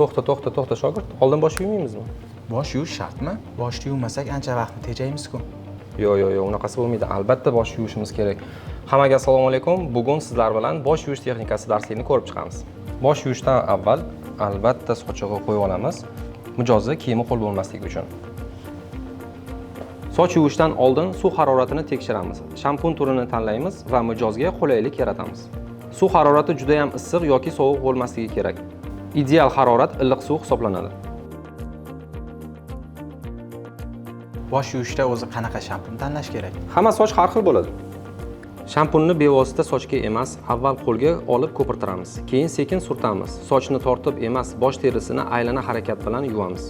To'xta, to'xta, to'xta, shogird. Oldin bosh yuvmaymizmi? Bosh yuvish shartmi? Boshni yuvmasak ancha vaqtni tejaymiz-ku. Yo'q, yo'q, yo'q, unaqasi bo'lmaydi. Albatta bosh yuvishimiz kerak. Hammaga assalomu alaykum. Bugun sizlar bilan bosh yuvish texnikasi darsligini ko'rib chiqamiz. Bosh yuvishdan avval albatta sochig'i qo'yib olamiz. Mijozni kiyimi ho'l bo'lmasligi uchun. Soch yuvishdan oldin suv haroratini tekshiramiz. Shampun turini tanlaymiz va mijozga qulaylik yaratamiz. Suv harorati juda ham issiq yoki sovuq bo'lmasligi kerak. Ideal harorat iliq suv hisoblanadi. Bosh yuvishda o'zi qanaqa shampun tanlash kerak? Hamma soch har xil bo'ladi. Shampunni bevosita sochga emas, avval qo'lga olib ko'pirtiramiz. Keyin sekin surtamiz. Sochni tortib emas, bosh terisini aylana harakat bilan yuvamiz.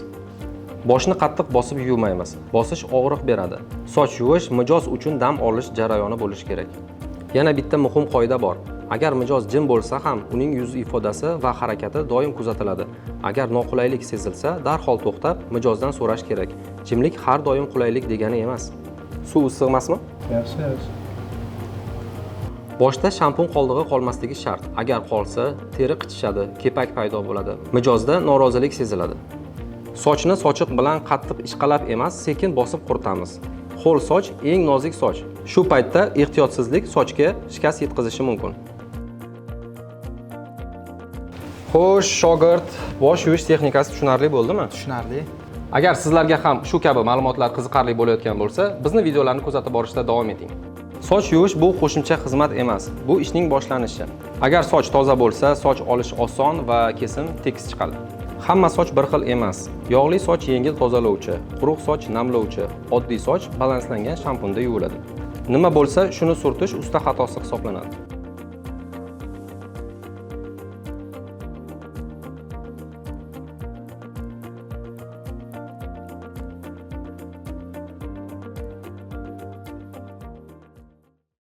Boshni qattiq bosib yuvmaymiz. Bosish og'riq beradi. Soch yuvish mijoz uchun dam olish jarayoni bo'lishi kerak. Yana bitta muhim qoida bor. Agar mijoz jim bo'lsa ham, uning yuz ifodasi va harakati doim kuzatiladi. Agar noqulaylik sezilsa, darhol to'xtab, mijozdan so'rash kerak. Jimlik har doim qulaylik degani emas. Suv issiq emasmi? Yaxshi, yaxshi. Boshda shampun qoldig'i qolmasligi shart. Agar qolsa, teri qichishadi, kepak paydo bo'ladi. Mijozda norozilik seziladi. Sochni sochiq bilan qattiq ishqalab emas, sekin bosib quritamiz. Ho'l soch eng nozik soch. Shu paytda ehtiyotsizlik sochga shikast yetkazishi mumkin. Xo'sh, shogird, bosh yuvish texnikasi tushunarli bo'ldimi? Tushunarli. Agar sizlarga ham shu kabi ma'lumotlar qiziqarli bo'layotgan bo'lsa, bizni videolarni kuzatib borishda davom eting. Soch yuvish bu qo'shimcha xizmat emas, bu ishning boshlanishi. Agar soch toza bo'lsa, soch olish oson va kesim tekis chiqadi. Hamma soch bir xil emas. Yog'li soch yengil tozalovchi, quruq soch namlovchi, oddiy soch balanslangan shampunda yuviladi. Nima bo'lsa, shuni surtish usta xatosi hisoblanadi.